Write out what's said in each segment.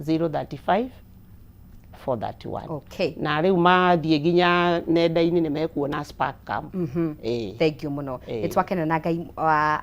035 431. Okay. Na rĩu mathiĩ nginya nenda-inĩ nĩ mekuona Spark Camp. Ĩĩ. Thank you muno. Ĩĩ. Nĩ twakena na Ngai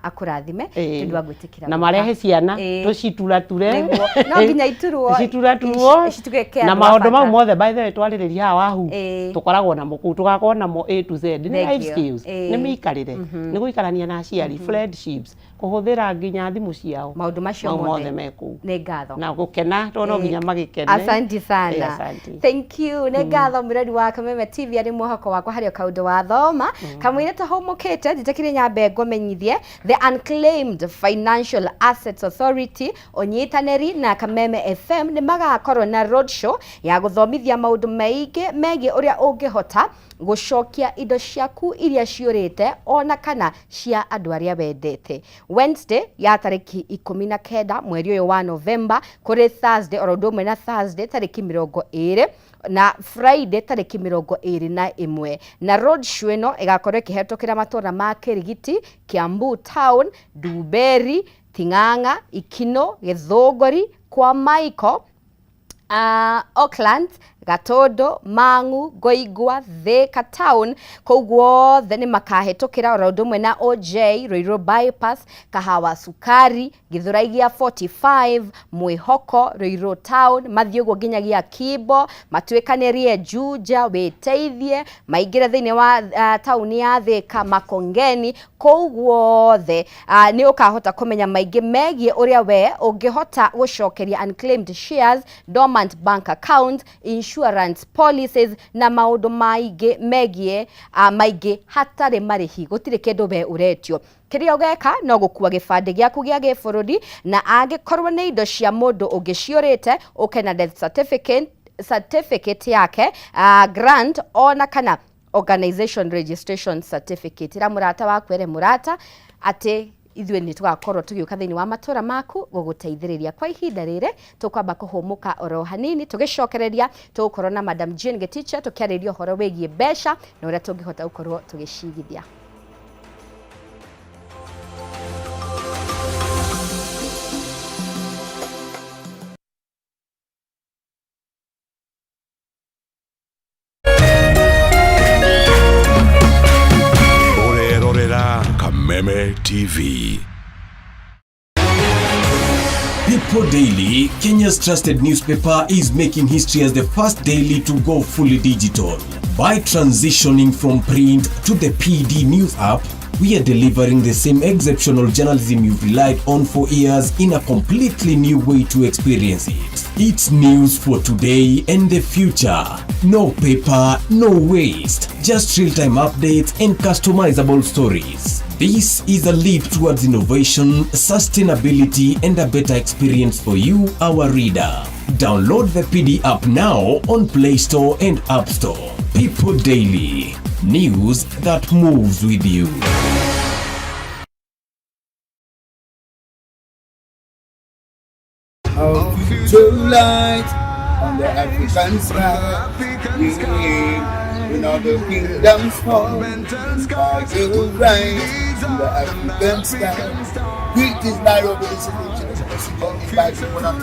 akũrathime Ĩĩ. nĩ ũndũ wa gwĩtĩkĩra na gũka. marehe ciana Ĩĩ. tũciturature. Nĩguo. No nginya iturwo. Cituraturwo. Cituĩke na andũ a maũndũ bata. mau mothe, by the way, twarĩrĩria haha wahu Ĩĩ. tũkoragwo namo kũu, tũgakorwo namo A to Z. Nĩ Thank life you. skills, Ĩĩ. nĩ mĩikarĩre, nĩ gũikarania na aciari, friendships, kũhũthĩra nginya thimũ ciao. Maũndũ macio mau mothe mothe me kũu. Nĩ ngatho. Na gũkena tondũ no nginya magĩkene. Asante sana. Ĩĩ, asante. Thank you. Nĩ ngatho mũrori wa Kameme TV arĩ mwĩhoko wakwa harĩ o kaũndũ wathoma. Kamũira tũhũmũkĩte njĩtĩkĩrie nyambe ngũmenyithie The Unclaimed Financial Assets Authority ũnyitanĩri na Kameme FM nĩ magakorwo na roadshow ya gũthomithia maũndũ maingĩ megiĩ ũrĩa ũngĩhota gũcokia indo ciaku iria ciũrĩte ona kana cia andũ arĩa wendete. Wednesday ya tarĩki 19 mweri ũyũ wa November kũrĩ Thursday oro ũndũ ũmwe na Thursday tarĩki 20 na Friday tarĩki 21, na road show ĩno ĩgakorwo ĩkĩhetũkĩra matũra ma Kĩrigiti, Kiambu Town, Ndumberi, Ting'ang'a, Ikino, Gĩthũngũri, kwa Michael, Auckland, Gatondo, Mang'u, Ngoingwa, Thika Town, kũu guothe nĩ makahĩtũkĩra oro ũndũ ũmwe na OJ, Ruiru Bypass, Kahawa Sukari, Gĩthũrai gĩa 45, Mwĩhoko, Ruiru Town, mathiĩ ũguo nginyagia Kimbo, matuĩkanĩrie Juja, wĩteithie, maingĩre thĩinĩ wa taũni ya Thika, Makongeni, kũu guothe nĩ ũkahota kũmenya maingĩ megiĩ ũrĩa we ũngĩhota gũcokeria unclaimed shares, dormant bank account, insurance policies na maũndũ maingĩ megiĩ maingĩ hatarĩ marĩhi, gũtirĩ kĩndũ we ũretio. Kĩrĩa ũgeka no gũkua gĩbandĩ gĩaku gĩa gĩbũrũri, na angĩkorwo nĩ indo cia mũndũ ũngĩ ciũrĩte ũke na death certificate yake, grant ona kana organization registration certificate. Ĩra mũrata waku ere mũrata atĩ ithuĩ nĩ tũgakorwo tũgĩũka thĩinĩ wa matũra maku gũgũteithĩrĩria. Kwa ihinda rĩrĩ tũkwamba kũhũmũka oro hanini, tũgĩcokereria tũgũkorwo na Madam Jane Gĩticha tũkĩarĩria ũhoro wĩgiĩ mbeca na ũrĩa tũngĩhota gũkorwo tũgĩcigithia. Ũrerorera Kameme TV. People Daily, Kenya's trusted newspaper, is making history as the first daily to go fully digital. By transitioning from print to the PD News app, we are delivering the same exceptional journalism you've relied on for years in a completely new way to experience it. It's news for today and the future. No paper, no waste. Just real-time updates and customizable stories. This is a leap towards innovation, sustainability, and a better experience for you, our reader. Download the PD app now on Play Store and App Store. People Daily. News that moves with you. Our future light on the African sky. Yeah, when all the kingdoms fall, our right on the African sky. Greetings, Nairobi. This is the President inviting one and